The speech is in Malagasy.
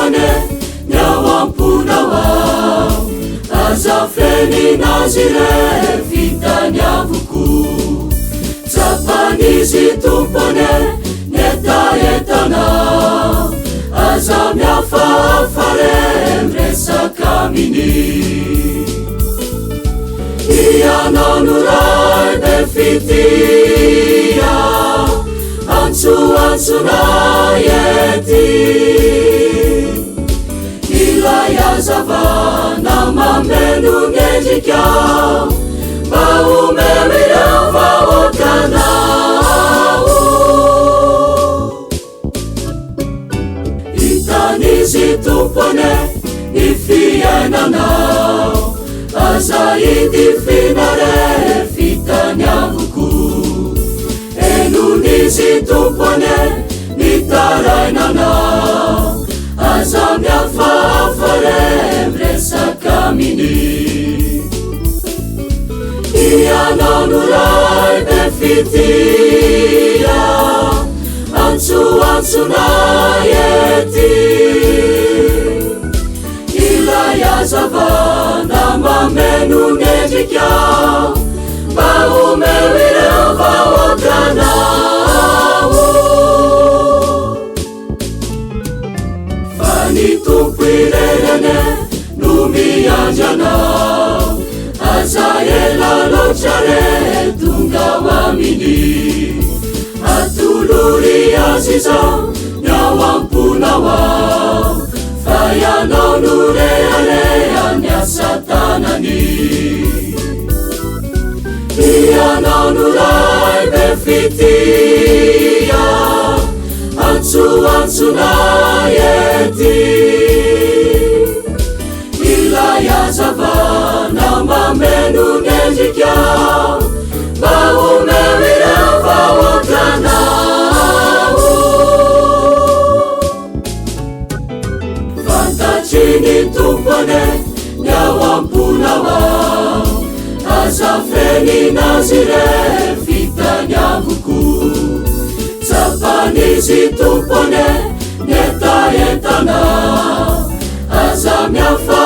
Tompo anie ny ao am-ponao ao. Aza afenina azy re vitany avokoa. Tsapan'izy Tompo anie ny hetahetanao. Aza mihafahafa re miresaka aminy. Ianao no Ray be fitia, antsoantsonay ety. Ilay hazavana mameno ny endrikao, mba omeo ireo vahoakanao. Hitan'izy Tompo anie ny fiainanao, aza idifina re fitany avokoa. Henon'izy Tompo anie ny tarainanao, aza mihafahafa re miresaka aminy. Ianao no Ray be fitia, antsoantsonay ety. Ilay hazavana mameno ny endrikao, mba omeo ireo vahoakanao. Fa ny Tompo irery anie no miandry anao, aza ela loatra re tonga ho aminy. Atolory azy izao ny ao am-ponao ao, fa ianao no reharehan'ny asa tanany. Ianao no Ray be fitia, antsoantsonay ety. Ilay hazavana mameno ny endrikao, mba omeo ireo vahoakanao. Fantatry ny Tompo anie ny ao am-ponao ao, aza afenina azy re vitany avokoa. Tsapan'izy Tompo anie ny hetahetanao, aza miafa.